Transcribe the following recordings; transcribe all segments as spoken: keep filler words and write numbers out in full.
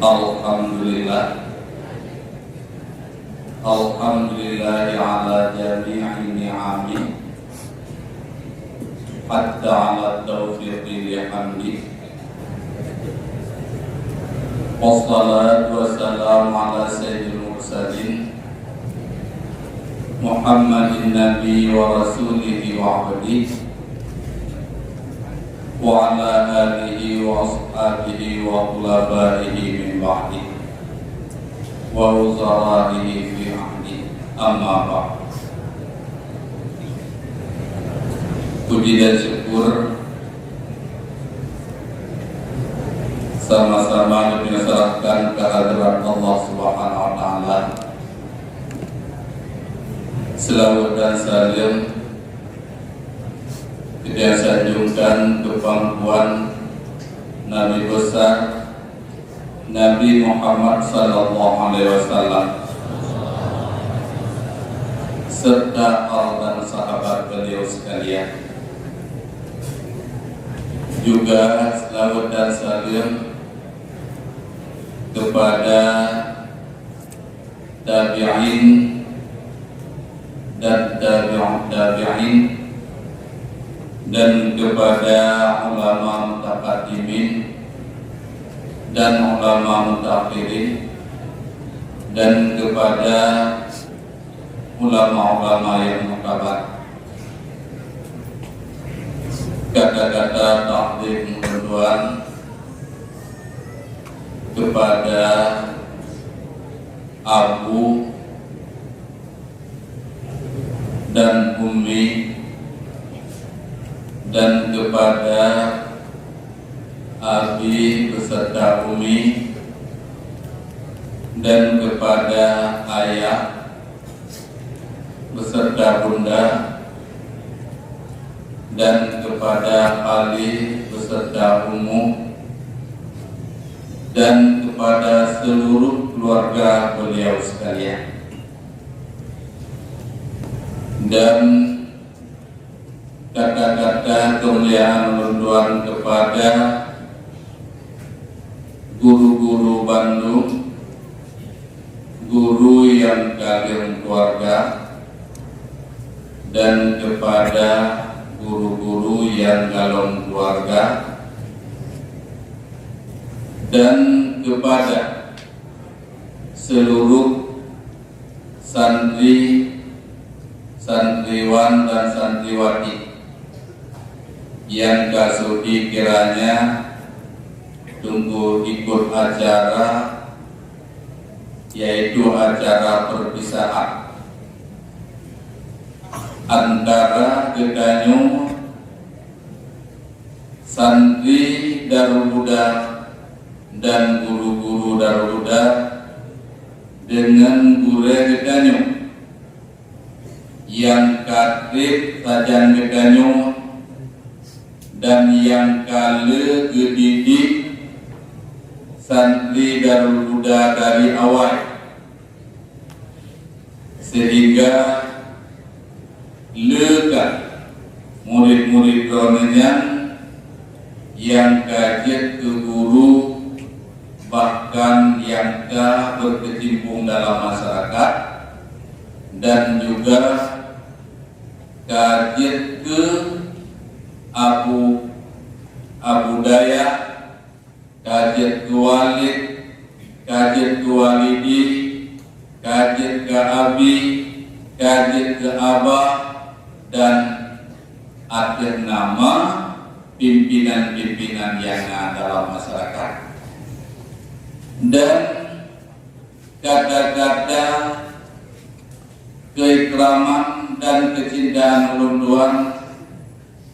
Alhamdulillah. Alhamdulillahi ala jami'i ni'amih, hatta ala taufiqi li hamdi. Wassalatu wassalamu ala sayyidil mursalin, Muhammadin nabi wa rasulihi wa abdih, wa ala alihi wa ashabihi wa khulafaihi min ba'dih, wa wuzaraihi fi ahdih. Amma ba'd. Puji dan syukur sama-sama kami serahkan ke hadirat Allah Subhanahu wa Ta'ala. Selawat dan salam kita sanjungkan keu pangkuan Nabi besar, Nabi Muhammad sallallahu alaihi wasallam, serta al dan sahabat beliau sekalian. Juga selawat dan salam kepada tabi'in dan tabi'ut tabi'in, dan kepada ulama mutaqaddimin dan ulama mutaakhirin, dan kepada ulama-ulama yang muktabar. Kata-kata takdim ulôn tuan kepada abu dan ummi, dan kepada abi beserta ummi, dan kepada ayah beserta bunda, dan kepada Ali beserta Ummu, dan kepada seluruh keluarga beliau sekalian. Dan kata-kata kemuliaan ulôn tuan kepada guru-guru bandum, guru nyang ka lheueh keluarga, dan kepada guru-guru nyang golom keluarga, dan kepada seluruh santri, santriwan dan santriwati nyang ka sudi kiranya teungku ikut acara, yaitu acara perpisahan antara geutanyoe santri Darul Huda dan guru-guru Darul Huda deungon gurée geutanyoe nyang ka treb sajan geutanyoe dan nyang ka lheueh geudidik santri Darul Huda dari awai, sehingga leuka murid-murid droeneuh nyan nyang ka jeuet keu guru, bahkan nyang ka berkecimpung dalam masyarakat, dan juga ka jeuet keu abu, abu dayah, ka jeuet keu walid, ka jeuet keu walidi, ka jeuet keu abi, ka jeuet keu abah, dan ateueh nama pimpinan-pimpinan nyang na dalam masyarakat. Dan kata-kata keikraman dan keucintaan ulôn tuan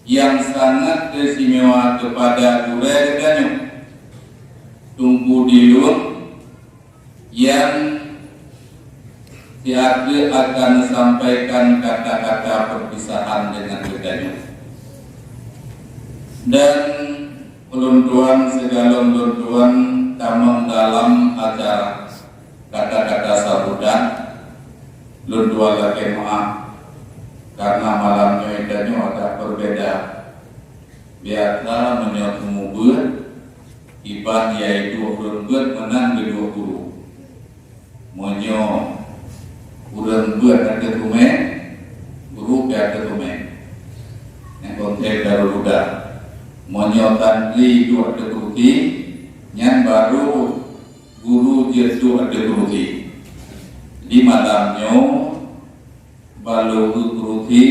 nyang sangat istimewa keupada gurée geutanyoe, Teungku Dilun, nyang siat lheueh akan sampaikan kata-kata perpisahan deungon geutanyoe. Dan ulôn tuan sigohlom lôn tuan tamong dalam acara kata-kata sambutan, lôn tuan lakée meuáh, karna malam nyoe tanyoe agak beubeda. Biasa meunyoe teumubeuet, ié Ban, yaitu ureuëng beuet meunan geudua guru. Meunyoe ureuëng beuet ateueh teumé, guru pih ateueh teumé. Nyang konteks Darul Huda. Meunyoe santri duek ateueh keurusi, nyan barô guru jeuet duek ateueh keurusi. Di malam nyoe, balo keurusi,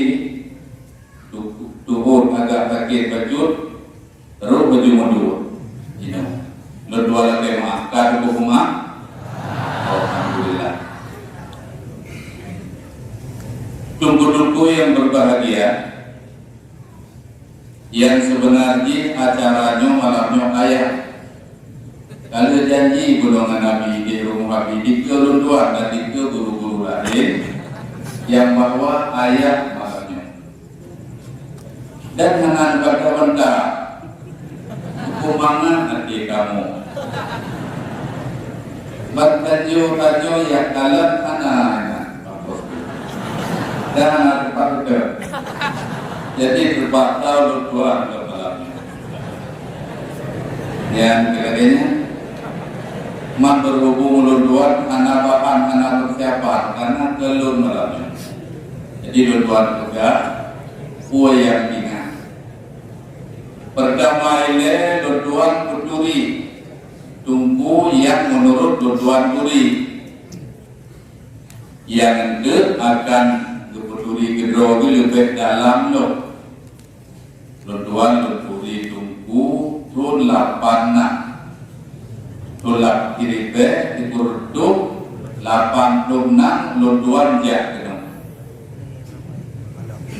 tu-, tuhot agak sakét bacut, terus baju mundur. Inoe. Lôn tuan lakée meu'ah, ka teupeu meu'ah? Alhamdulillah. Teungku-teungku yang berbahagia, yang sebenar jih acara nyoe malam nyoe ayah. Ka lheueh janji bunoe ngon Abi di rumoh Abi, dikeue lôn tuan dan dikeue guru-guru laén, nyang bahwa ayah malam nyoe. Dan hana bantah-bantah, peumangat até kamoe. Ban tanyoe-tanyoe nyang kalon hana, hana. Dan hana teumpat beutôi. Jadi, teupaksa lôn tuan lom malam nyoe. Nyang keu lagée nyan, man berhubung lôn tuan hana bahan, hana persiapan, karena keu lôn malam nyoe. Jadi, lôn tuan peugah peue nyang ingat. Pertama ilée lôn tuan peuturi Teungku nyang meunurot lôn tuan turi. Nyang eunteuk akan geupeuturi keudroe geuh leubeh dalam lom. Lôn tuan lôn turi Teungku thon lapan nam. Thon lam siribée sikureueng reutôh lapan plôh nam lôn tuan jak keunoe.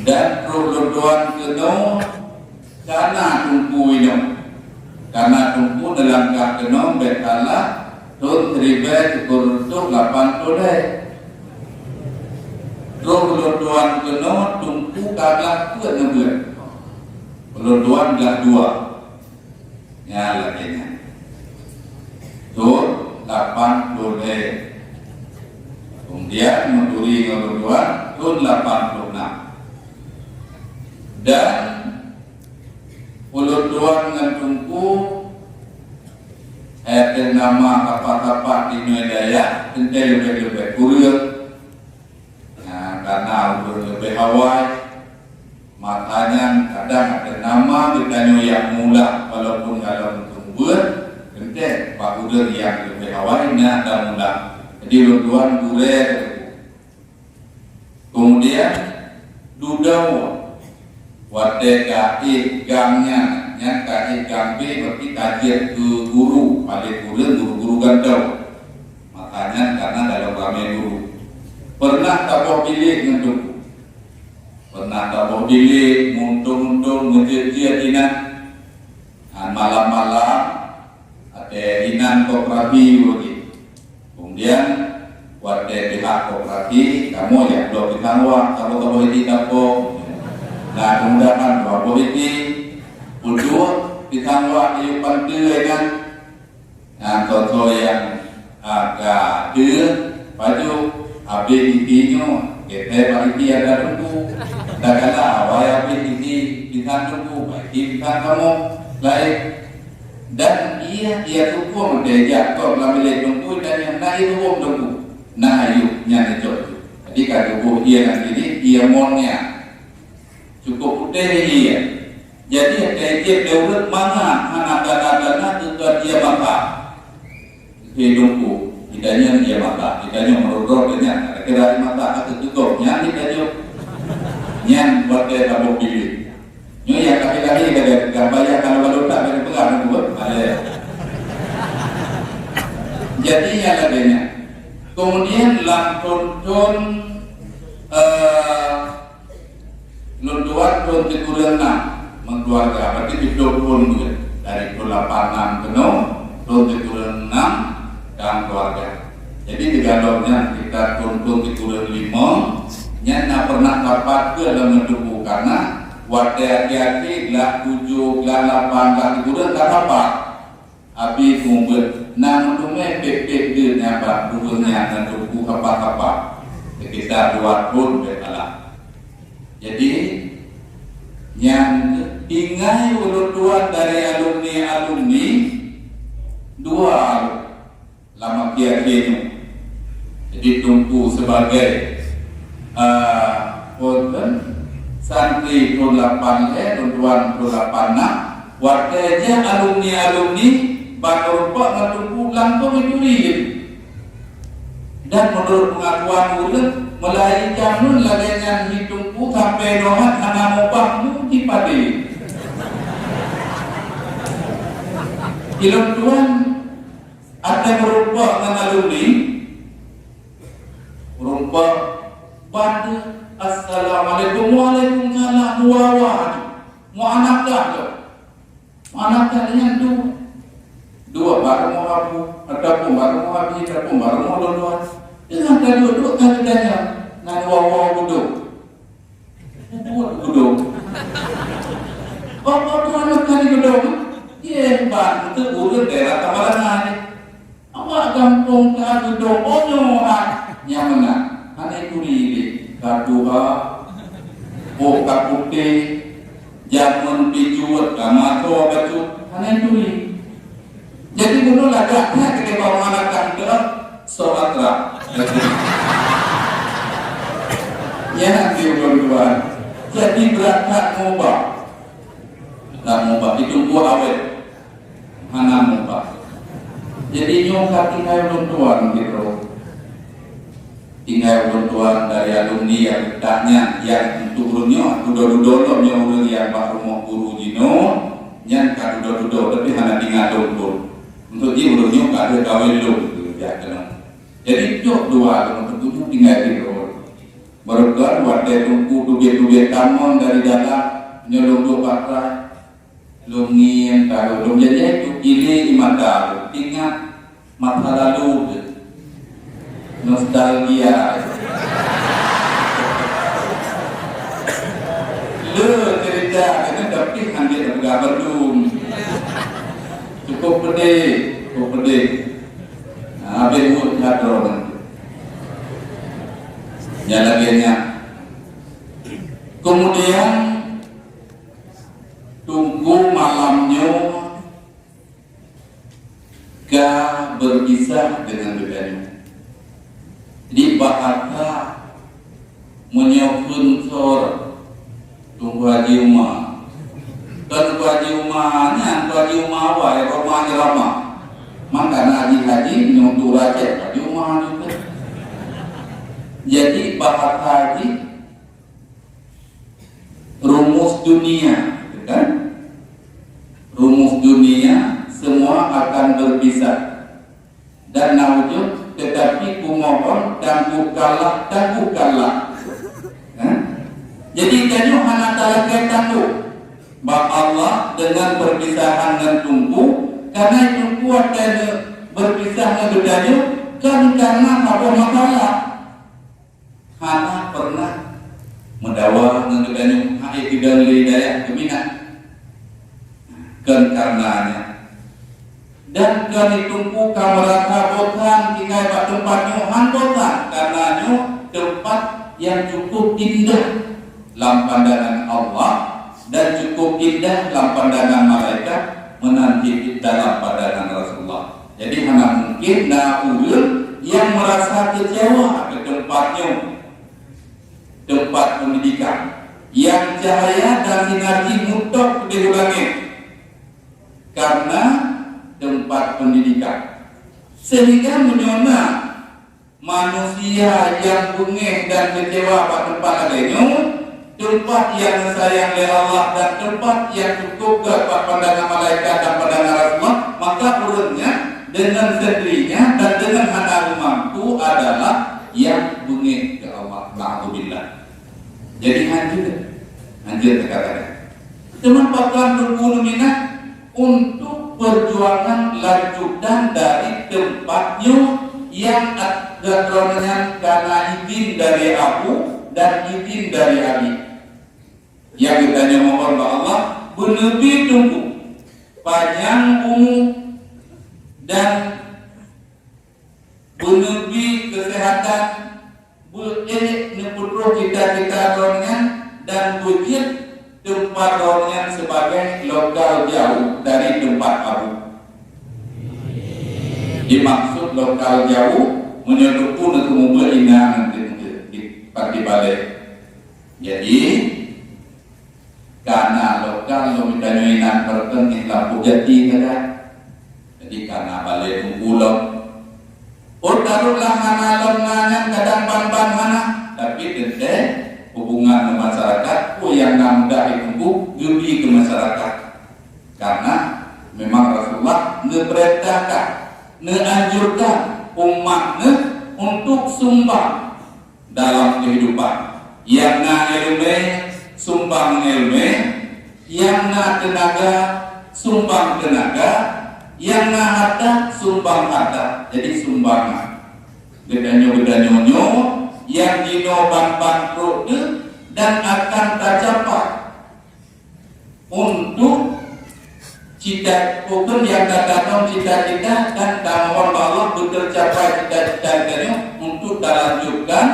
Dan troh lôn tuan keunoe, Kana Teungku inoe. Kana Teungku neulangkah keunoe bèk salah thon siribèe sikureueng reutôh lapan plôh lhèe. Troh lôn tuan keunoe Teungku ka glah peuet neubeuet. Lôn tuan glah dua. Nyan lagèe nyan. Thon lapan plôh lhèe. Kemudian meuturi ngon lôn tuan thon lapan plôh nam. Dan ulôn tuan ngon Teungku, eh, teuh nama sapat-sapat di inong dayah, teuntèe leubèh-leubèh kureueng. Nah, karena ulôn leubèh awai, maka nyan kadang teuh nama geutanyoe nyang mula, walaupun galom seumeubeuet, teuntèe bak ureueng nyang leubèh awai na tamula. Jadi, ulôn tuan gurèe Teungku. Kemudian, dudoe watèe ka ék gang nyan, nyan ka ék gang B, berarti ka jeuet keu guru, paleng kureueng guru-guru gantoe. Maka nyan karena dalam ramè guru. Pernah taboh bilék ngon Teungku. Pernah taboh bilék, meuuntông-untông, meujeuet-jeuet inan. Nah, malam-malam, watèe inan koperasi uroe jih. Kemudian, watèe pihak koperasi, kamoe jak bloe pisang wak, saboh-saboh iti sapo. Nah, mudah-mudahan dua boh iti, peuduek pisang wak ayue panteue nyan. Nah, soe-soe nyang, ah, ka deuh, pajoh, habéh iti nyoe, geutée bak iti ada Teungku. Kadang-kadang awai habéh iti pisang Teungku, bak iti pisang kamoe laén. Dan iya, iya sukong teuh jak kok lam bilék Teungku, dan nyang na ié sukong Teungku. Na ayue nyan icok. Jadi ka geuboh ié nyan sini, ié mon nyan. Cukup putéh ié. Jadi, watèe icok lé ureueng mangat hana tanda-tanda teuka ié mata. Hidungku, geutanyoe ié mata, geutanyoe meurot-rot nyan, kira-kira ié mata ka teuka nyan geutanyoe. Nyan watèe taboh bilék. Nyoe nyang ka lhèe-lhèe ka geupeugah, bayang kalau-kalau that ka geupeugah, kan, buet? Alèh. Jadi, nyan lagèe nyan. Kemudian, lam thon-thon, eh, lôn tuan thon sikureueng nam meukeuluwarga, berarti siplôh thon buet. Dari thon lapan nam keunoe, thon sikureueng nam dan keuluwarga. Jadi, sigohlom nyan sekitar thon-thon sikureueng limong, nyan na pernah sapat keu lam Teungku, karena watèe akhé-akhé glah tujoh, glah lapan, glah sikureueng ka sapat. Abi seumeubeuet, na meuteumé pèt-pèt deuh nyan bak ureueng nyan ngon Teungku sapat-sapat. Sekitar dua thon bèk salah. Jadi, nyang tinggai ulôn tuan dari alumni-alumni, Dua lam akhé-akhé nyoe. Jadi Teungku sebagai, ah, apa tu, santri thon lapan lhèe, thon tuan thon lapan nam, watèe jih alumni-alumni ban rumpok ngon Teungku langsung jituri. Dan meunurot peungakuan ureueng, meulai jameun lagèe nyan hi Teungku sampoe nyoe hana mubah muji padé. Ilôn tuan, watèe meurumpok ngon alumni, meurumpok, bak, "Assalamualaikum." "Waalaikumsalam." Wawa. Meuanakah tu. Meuanakah nyan tu. Dua bak rumoh abu, ataupun bak rumoh abi, ataupun bak rumoh lôn tuan. Teungoh taduek-duek ka geutanyong, "Na wawa budong?" Buet budong. Apa tu aneuk tadi budong? Ye, ban, itu ureueng daerah Tamalanga ni. Awak gampông ka budong, oh, nyoe, ha. Nyang meunan. Hana turi lé. Ka tuha. Oh, ka putéh. Jameun pijuet, ka mato bacut. Hana turi. Jadi, bunoe lagak that keu bawang anak tangga, soe atra. Nyan di ulôn tuan. Jadi, brat that mubah. That mubah, itu buah awet. Hana mubah. Jadi, nyoe ka tinggai ulôn tuan, gitu. Tinggai ulôn tuan dari alumni nyang teutak nyan, nyang untuk ureueng nyoe, dudoe-dudoe lom nyoe ureueng nyang bak rumoh guru jinoe, nyan ka dudoe-dudoe, tapi hana tinggai lôn pun. Untuk jih ureueng nyoe ka lheueh kawén lôn, geujak keunoe. Jadi, cok dua ureueng teungku nyoe tinggai di lôn. Baroekon watèe teungku teubiet-teubiet tamong dari dalam, nyoe lôn duek bak krai. Lôn ngieng tahu, lôn jadi tu kili di mata, ingat masa lalu tu. Nostalgia. Le cerita kena, tapi hana tapeugah bandum. Cukup pedih, cukup pedih. Nah, habis mulut hadroh nanti. Yang lagi nyak. Kemudian, Teungku malam nyoe ka berpisah dengan geutanyoe. Di bahasa meunyoe kheun sor Teungku Haji Uma. Kan Teungku Haji Uma nyan, Teungku Haji Uma awai Roma Irama. Maka na haji-haji nyoe tu raja Haji Uma nyoe. Jadi bahasa haji rumus dunia, kan? Rumus dunia semua akan berpisah. Dan na ujong, tetapi kumohon tangguhkanlah, tangguhkanlah. Kan? Jadi tanyoe hana talakèe tangguh bak Allah dengan perpisahan ngon Teungku, karena Teungku watèe berpisah ngon geutanyoe kan karena saboh masalah. Hana pernah meudawa ngon geutanyoe, hai sidang lé dayah geuminah. Kon kareuna nyan. Dan keu Teungku ka meurasa bosan tinggai bak teumpat nyoe, han bosan, kareuna nyoe teumpat nyang cukup indah lam pandangan Allah dan cukup indah lam pandangan malaikat, meunan cit dalam pandangan Rasulullah. Jadi, hana mungkin na ureueng nyang meurasa keucewa keu teumpat nyoe, teumpat peundidikan, nyang cahya dan sinar jih meutok keudéh u langét, kareuna teumpat peundidikan. Sehingga meunyoe na manusia nyang beungéh dan keucewa bak teumpat lagèe nyoe, teumpat nyang geusayang lé Allah dan teumpat nyang cukup gèt bak pandangan malaikat dan pandangan Rasulullah, maka ureueng nyan deungon sendirinya dan deungon hana geumampu adalah nyang beungéh keu Allah. Na'udzubillah. Jadi, hanjeuet, hanjeuet teuka-teuka. Teuma pakon Teungku neuminah untuk perjuangan lanjutan dari teumpat nyoe nyang at-, droeneuh nyan ka na idhin dari Abu dan idhin dari Abi. Nyang geutanyoe mohon bak Allah, beuneubi Teungku panyang umu dan beuneubi keuseuhatan, beuék neupeutroh cita-cita droeneuh nyan dan beujeuet teumpat droeneuh nyan sibagai lokal jauh dari teumpat Abu. Dimaksud lokal jauh, meunyoe teungku na seumeubeuet inan di, di, di, di balée. Jadi, ka na lokal lom tanyoe inan peureukan di Lampôh Jati sagai. Jadi, ka na balée teungku lom. Oh, tarot lah hana lom na nyan kadang ban-ban hana, tapi teuntée hubungan ngon masyarakat, peue nyang na mudah di teungku, geubri keu masyarakat. Karena memang Rasulullah neupeurintahkan, neuanjurkan umat neuh untuk sumbang dalam kehidupan. Nyang na iéleumé, sumbang iéleumé, nyang na teunaga, sumbang teunaga, nyang na hareuta, sumbang hareuta. Jadi sumbangan. Geutanyoe-geutanyoe nyoe nyang jinoe ban-ban trok deuh dan akan tacapai. Untuk cita, peue nyang tatanom cita-cita dan tamohon bak Allah beuteucapai cita-cita geutanyoe untuk talanjutkan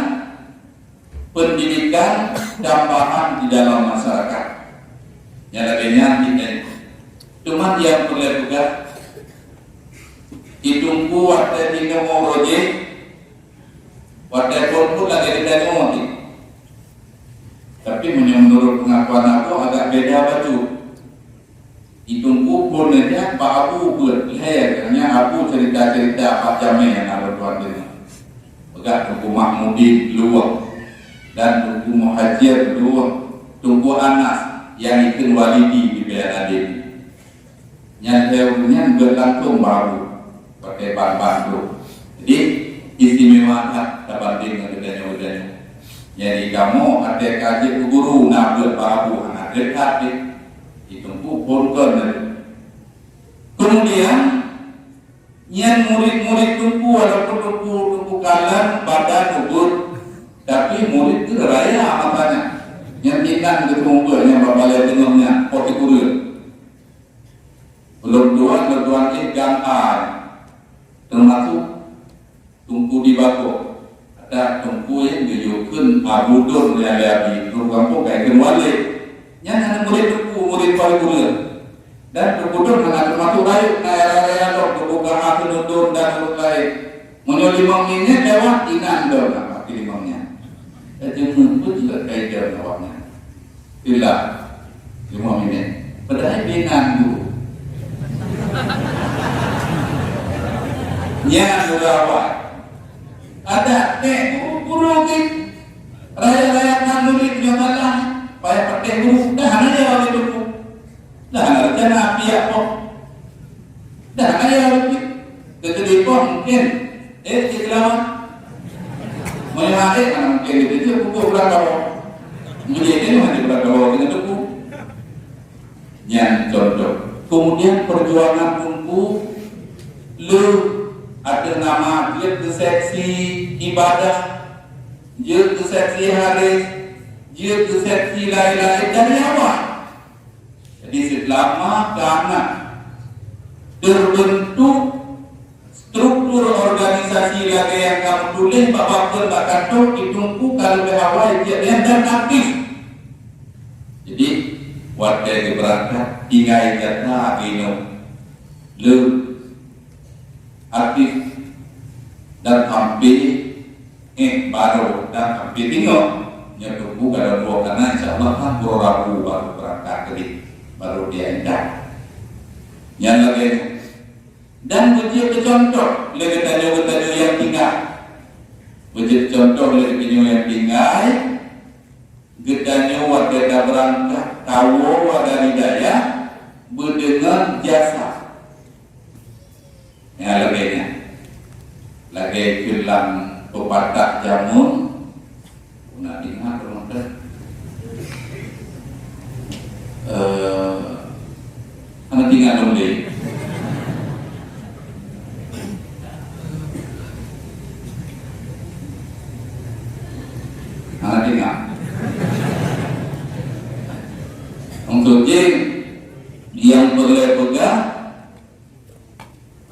pendidikan tambahan di dalam masyarakat. Nyang lagée nyan kita. Teuma nyang peureulée peugah, di teungku watée jinoe uroe jih, watée phon pun lagée geutanyoe nyoe. Tapi meunyoe meunurot peungakuan Abu agak beda bacut. Di teungku phon neujak bak Abu beuet lhée, karena Abu cerita-cerita bak jamé nyang na lôn tuan deungoe. Peugah Teungku Mahmudin dua dan Teungku Muhajir dua, Teungku Anas nyang ikheun Walidi di Bayan Adem. Nyan lhée ureuëng nyan beuet langsong bak Abu, pakai ban-ban tu. Jadi, istimewa that tabanding ngon geutanyoe-geutanyoe. Jadi, kamoe até ka jeuet keu guru na beuet bak Abu hana treb that deh. Di teungku phon kon tadi. Kemudian, nyan murit-murit teungku, walaupun teungku, teungku kalon badan ubit, tapi murit tu raya matanya. Nyan inan geuteupeue nyang bak balée teungoh nyan, pot sikureueng. Ulôn tuan, ulôn tuan eh gang A, teumasuk Teungku di Bako. Ada teungku nyang geuyue kheun Abu Don lé Abi, teungku gampông ka ikheun Walid. Nyan hana murit teungku, murit paling mulia. Dan teungku Don hana teumasuk rayeuk, na raya-raya lom teungku ka kheun Don dan ureuëng laén. Meunyoe limong minit lewat, inan Don, nah, pasti limong nyan. Tajeuet meupeue jeuet kai Don awaknyan. Sila, lima minit. Padahai binan guru. Nyan guru awai. Ada teh guru-guru ke. Raya-raya kan murid nyoe malah. Payah pakai guru. Dah hana ya oleh guru. Dah hana rencana api apa. Dah hana ya oleh guru. Ketika mungkin Eh, cit lawan. Meunyoe hana mungkin gitu, cit pukul beurangkawa. Meunyoe itu hanya beurangkawa dengan teupeu. Nyan contoh. Kemudian perjuangan teungku le ateueh nama jeuet keu seksi ibadah, jeuet keu seksi hadis, jeuet keu seksi lain-lain dari awak. Jadi, seulama kana terbentuk struktur organisasi lagée nyang kamoe tuléh bak papan bak kantô, di teungku ka leubeh awai jeuet dan aktif. Jadi, watée geubeurangkat, tinggai gata inoe le aktif dan hampir Eh, barô dan hampir tinggai. Nyoe teungku ka dua buah kana, insya Allah kan uroe Rabu barô beurangkat keudeh, barô dia intat. Nyan lagée nyoe. Dan beujeuet keu contoh lé geutanyoe-geutanyoe nyang tinggai. Beujeuet keu contoh lé geutanyoe nyang tinggai. Geutanyoe watée tabeurangkat, tawoe dari dayah, beudeungon jasa. Nyang lagée nyan. Lagée keu lam peupatah jameun, na ingat ureuëng teuh. Eh, Hana teuingat lom lé. Hana teuingat. Untuk jih, nyang peureulée peugah,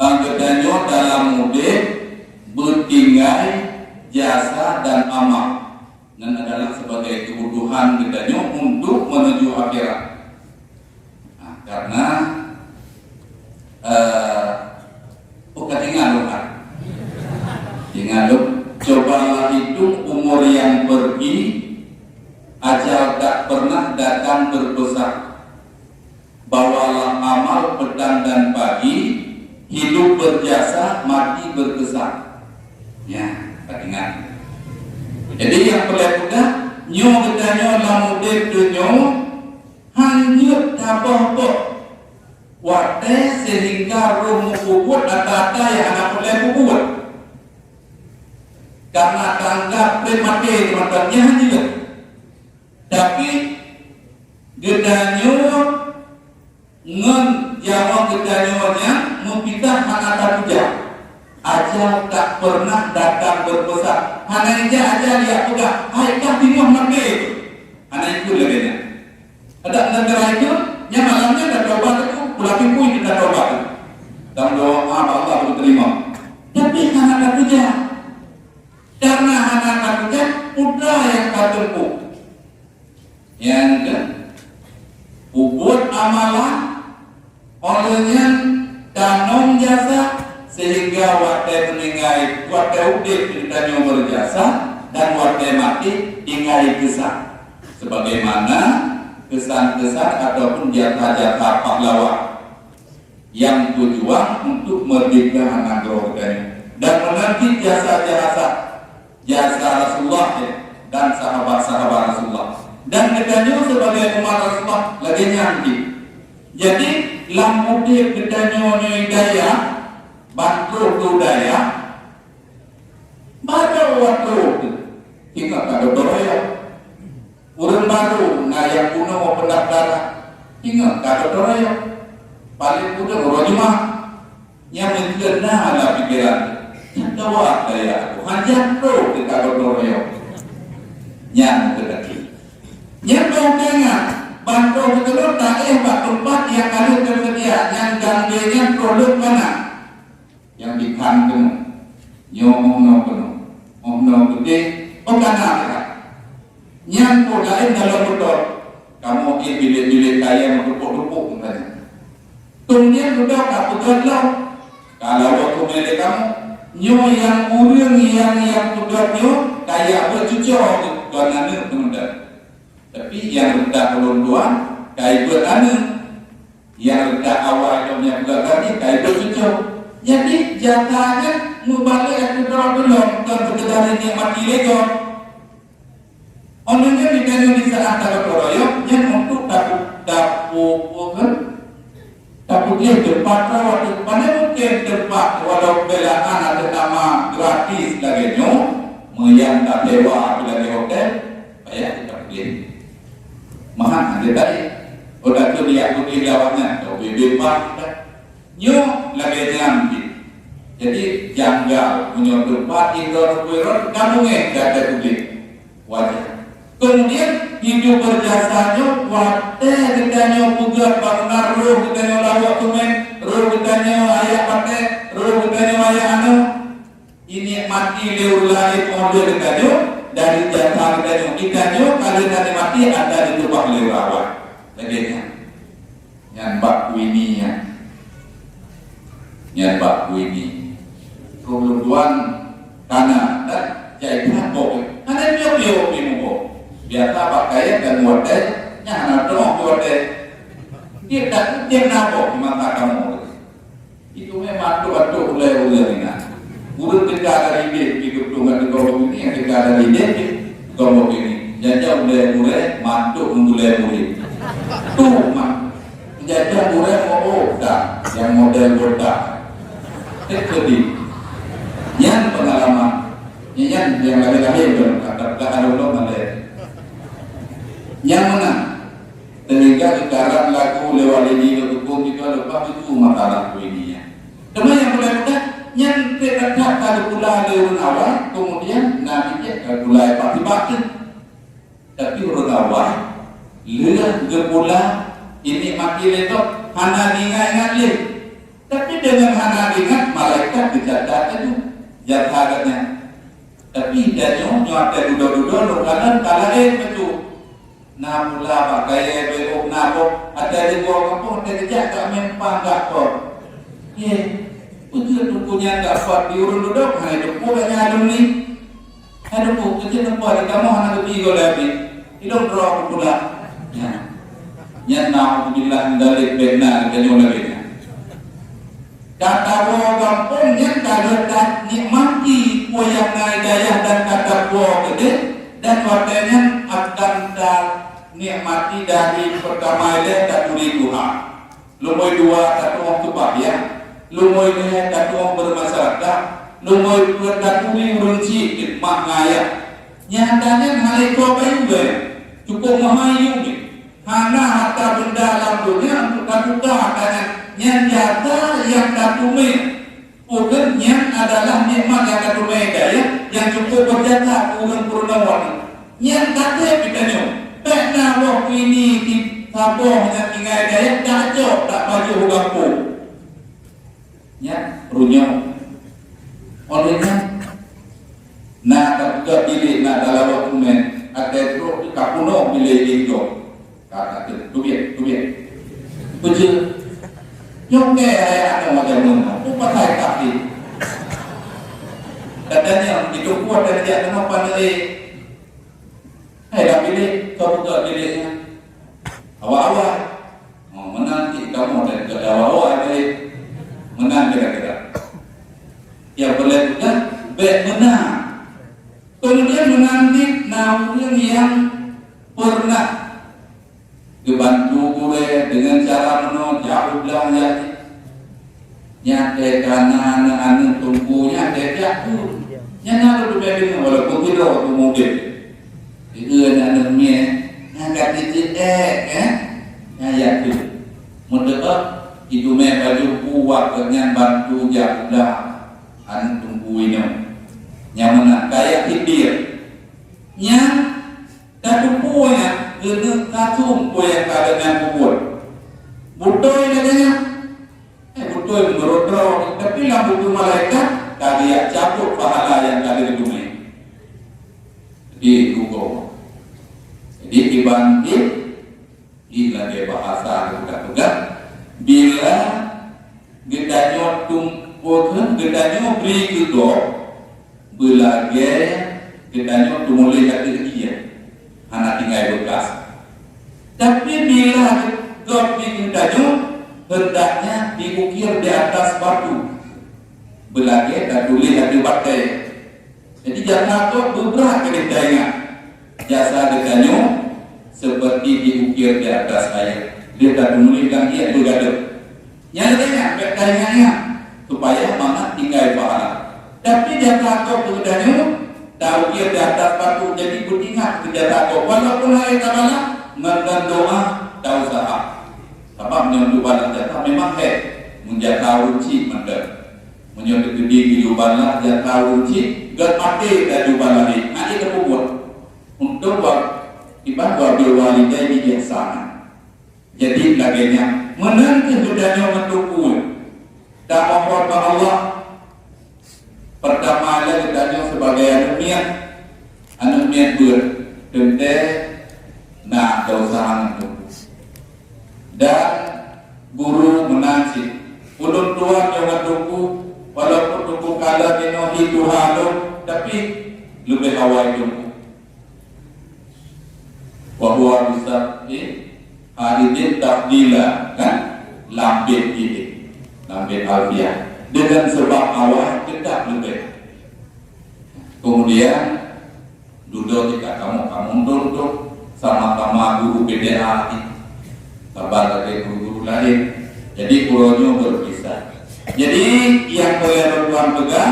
geutanyoe dalam udeb beutinggai jasa dan amal. Nan adalah sebagai kebutuhan geutanyoe untuk menuju akhirat. Nah, karena, eh, oh, ka teuingat lôn, ha, Hidup berjasa, mati berkesan. Ya, taingat. Jadi nyang peureulée peugah, nyoe geutanyoe lam udeb donya hán jeuet taboh-boh watée sehingga roh meupubuet ata-ata nyang hana peureulée peubuet. Karena tanggap pré maté teuma-teuma nyan hán jeuet. Tapi geutanyoe ngon jamoe geutanyoe nyan meupisah hana tatujak. Ajal tak pernah datang berpesan. Hana ija ajal jak peugah, "Hai, ka singoh maté." Hana ikheun lagée nyan. Adak neugerai tu, nyang malam nyan ka tobat tu, pula pipui ka tobat tu. Dan doa bak Allah geuteurimong. Tapi hana tatujak. Karena hana tatujak, peue nyang ka teupeue. Nyang keu, peubuet amalan, óh lheueh nyan tanom jasa, sehingga watée meuninggai, watée udeb geutanyoe berjasa, dan watée maté tinggai keusan. Sebagaimana keusan-keusan ataupun jasa-jasa pahlawan yang berjuang untuk merdeka nanggroe geutanyoe dan menerbit jasa-jasa, jasa Rasulullah, ya, dan sahabat-sahabat Rasulullah. Dan geutanyoe sebagai umat Rasulullah lagée nyan jih. Jadi, lam udeb geutanyoe nyoe daya, ban troh keu daya, baro watée ingat ka geupeuraya. Ureuëng barô na nyang bunoe peundaftaran, ingat ka geupeuraya. Paléng udeb uroe Jumat. Nyang meukeuna na lam pikeran, "Nyan ka wah daya aku, hana troh teuka gotong royong." Nyan meukeuna. Nyan ka teuingat, ban troh teukeunong taéh bak teumpat nyang ka lheueh teuseudia, nyang gangge nyan troh lheueh kana. Nyang dikhan keunoe, nyoe óh noe keunoe, óh noe keudeh, óh kana teuka. Nyan peue laén dalam beutôi, kamoe éh bilék-bilék kayée meutumpôk-tumpôk meunan. Keumudian dudoe ka peugét lom, ka lawok keumeulé kamoe, nyoe nyang ureuëng nyang, nyang peugét nyoe kayée beuet cucoe kon aneuk keunoe. Tapi nyang reudah ulôn tuan, kai beuet aneuk. Nyang reudah awai lom nyang peugét kayée, kai beuet cucoe. Jadi, jasa nyan meubalek keu droe lom, kon seukeudar nikmati lé gob. Óh lheueh nyan geutanyoe di saát ka geupeuraya, nyan untuk tapu-, tapu-, tapeugléh teumpat rawat. Pane mungken teumpat walau beulaan ateueh nama gratis lagée nyoe, meuyan tasewa lagée hotel, payah tapeugléh. Mahal hana tadi. Udah tu dia peugléh lawat nyan, keu bibit bang. Nyoe lagée nyan jih. Jadi, janggal meunyoe teumpat indon rukui rot ka beungéh gata udeb. Wajar. Keumudian, hidup berjasa nyoe watée geutanyoe peugét bangunan, roh geutanyoe lawok teumé, roh geutanyoe ayak patéh, roh geutanyoe ayak aneuk. Inikmati lé ureuëng laén óh lheueh geutanyoe dari jasa geutanyoe. Geutanyoe ka lheueh tanikmati, ata jiteupah lé ureuëng awai. Lagée nyan. Nyan bak Queenie nyan. Nyan bak Queenie. Roh lôn tuan kana dan jai that boh. Hana piôh-piôh pih muboh. Biasa bak kayée dan watée, nyan hana teungoh watée. Tieb dak tieb na boh di mata kamoe. Itu memang atuk-atuk ulée ureuëng inan. Ureuëng teuka dari deh, di geutong ngon teuka ureuëng ini, yang teuka dari deh, teuka ureuëng ini. Jajan ulée gurée, mantuk ngon ulée murit. Tu mah. Jajan gurée mau oh, dah. Yang model botak. Cek sedih. Nyan pengalaman. Nyan yang lahir-lahir pun, kata-kata alun-alun malée. Yang mana? Sehingga geukarang lagu lé Walidi lé Tukong, kita leupah itu masalah Queenie nyan. Teuma nyang mudah-mudah, nyan treb that ka geupula lé ureuëng awai, keumudian na bijéh ka geupula bak sibak teuh. Tapi ureuëng awai, lheueh geupula, inikmati lé gob, hana diingat-ingat lé. Tapi deungon hana diingat, malaikat geucatat laju jasa geuhnyan. Tapi tanyoe nyoe watée dudoe-dudoe lôn kalon ka laén bacut. Na pula bak kayée beuôk na boh, watée jiwoe gampông, watée geujak ka meumpang gak pot. Yeh, peue jeuet teungku nyan gak pot di ureuëng dudoe, hana teupeu gobnyan alumni. Hai teungku, keuceue teungku, di kamoe hana geubi goe lé abéh. Ilôn droe pula. Nyan. Nyan naudzubillah min dzalik, bèk na geutanyoe lagèe nyan. Ka tawoe gampông nyan ka lheueh tanikmati peue nyang na hidayah dan ka tapuwoe keudeh, dan watée nyan akan tanikmati dari peutama ilée taturi tuha. Lumbôi dua tatu'oh teupabiang, lumbôi lhée tatu'oh beumasyarakat, lumbôi peuet taturi ureuëng chik teuk mak ngon ayah. Nyang tanyan hana ikoh bayeue, cukup meuhai yum jih. Hana hareuta beunda lam donya untuk tatuka tanyan. Nyan jasa nyang tateumé. Ukeuen nyan adalah nikmat nyang ka teumé dayah nyang cukup beujasa keu ureuëng peurunoe watée. Nyan ka treb geutanyoe. Bék na boh ini di saboh nyang tinggai dayah tacok tapajoh u gampông. Nyan runyong. Oleh nyan, na tapeugah bilék na talawa kumen, até trok ka punoh bilék lé gob. Ka, ka, tu, tu biet, tu biet. Beujeuet. Nyoe keu ayah aneuk macam mana? Apa pasal kaki? Katanya, itu kuat dari dia kenapa ni? Hai, dah bilik, kau buka biliknya. Awal-awal. Oh, menang cik kamu dari ke awal-awal bilik. Menang kira-kira. Yang boleh juga, baik menang. Kemudian menang di, nah, yang pernah Geubantu gurée deungon cara meunoe, jak u blang jak. Nyang teuka na aneuk-aneuk teungku, nyang teuka jak tu. Nyang na lôn teumé deungoe, walaupun sidroe teungku udeb. Dikeu aneuk miet, nyang ka teuceuek ék, eh? Nyang jak tu. Meuteuka, jiteumé baju kuwat geuh nyan bantu jak u blang aneuk teungku inong. Nyang meunan, kaya sidroe. Nyang Tateupeue nyan keuneuk tasum peue nyang ka geuhnyan peubuet. Beutôi lagée nyan. Eh, beutôi meunurot droe, tapi lam buku malaikat ka geujak cabot pahala nyang ka geuteumé. Di rugoe. Jadi, kiban jih, di lagée bahasa geupeugah, bila Geutanyoe tum-, geutanyoe bri keu gob beulagée geutanyoe teumuléh ateueh ié, hana tinggai beukas. Tapi bila gob di geutanyoe, heundaknya diukir di atas batu, beulagée tatuléh ateueh batée. Jadi, jasa gob beubrat keudeh taingat. Jasa geutanyoe seperti diukir di atas air. Dia tatumuléh lam ié beugadôh. Nyang lagée nyan bék taingat-ingat, supaya mangat tinggai pahala. Tapi jasa gob geutanyoe taukir di atas batu, jadi beuingat keu jasa gob. Walaupun hana tabalah, ngon doa, tausaha. Sabab nyoe untuk balah jasa memang hék, meujasa ureuëng chik mantong. Meunyoe teukeudi geuyue balah jasa ureuëng chik, gét até laju balah lé, hana jipeubuet. Untuk wa-, iban wa bil walidaini ihsana. Jadi, lagée nyan, meunan kheueh geutanyoe meutupeue. Tamohon bak Allah, peurtama lé geutanyoe sibagai aneuk miet, aneuk miet beuet, teuntée na desya ngon teungku. Dan guru meunan cit. Ulôn tuan nyoe ngon teungku, walaupun teungku kalon inoe hi tuha lôn, tapi leubeh awai teungku. Wa huwa bi sab'i haidin tafdila, kan? Lambet jih, lambet alfiah. Dengan sebab awai tetap leubeh. Kemudian, dudoe tika kamoe, kamoe duduk sama-sama guru B D A ni. Saban lagée guru-guru laén. Jadi, uroe nyoe berpisah. Jadi, nyang peureulée lôn tuan peugah,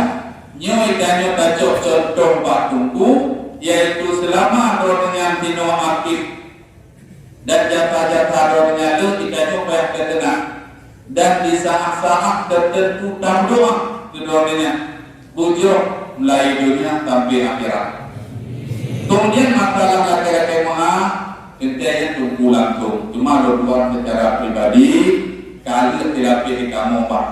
nyoe tanyoe tacok contoh bak teungku, yaitu seulama droeneuh nyan sinoe aktif dan jasa-jasa droeneuh nyan lheueh, tanyoe payah teukeunang. Dan di saat-saat tertentu tameudoá keu droeneuh nyan, bujôh mulai donya sampai akhirat. Kemudian masalah lakée-lakée meu'ah, teuntée nyan teungku langsung. Cuma lôn tuan secara pribadi, ka lheueh tilapeh di kamoe bah.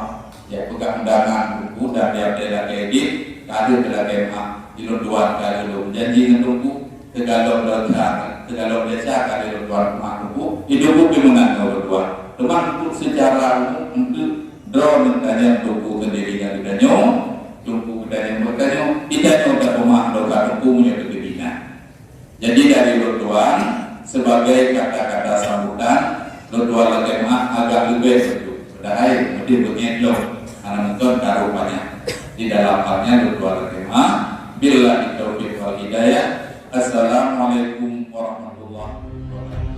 Ya, peugah undangan teungku dan dia lakée jih, ka lheueh tilakée meu'ah. Di lôn tuan ka lheueh lôn janji ngon teungku, sigohlom desya, sigohlom desya ka lheueh lôn tuan meu'ah teungku. Di teungku pih meunan ngon lôn tuan. Teuma untuk secara umum, untuk droeneuh tanyoe teungku sendiri ngon geutanyoe, teungku geutanyoe ngon geutanyoe, geutanyoe tapeumeu'ah desya teungku meunyoe teukeudi na. Jadi, dari lôn tuan, sebagai kata-kata sambutan, lôn tuan lakée meu'ah agak leubeh beutôi. Padahai, meusti beungéh lom. Nonton ka rupanya. Di dalam hal nyan lôn tuan terima. Billahi taufiq wal hidayah. Assalamualaikum warahmatullahi wabarakatuh.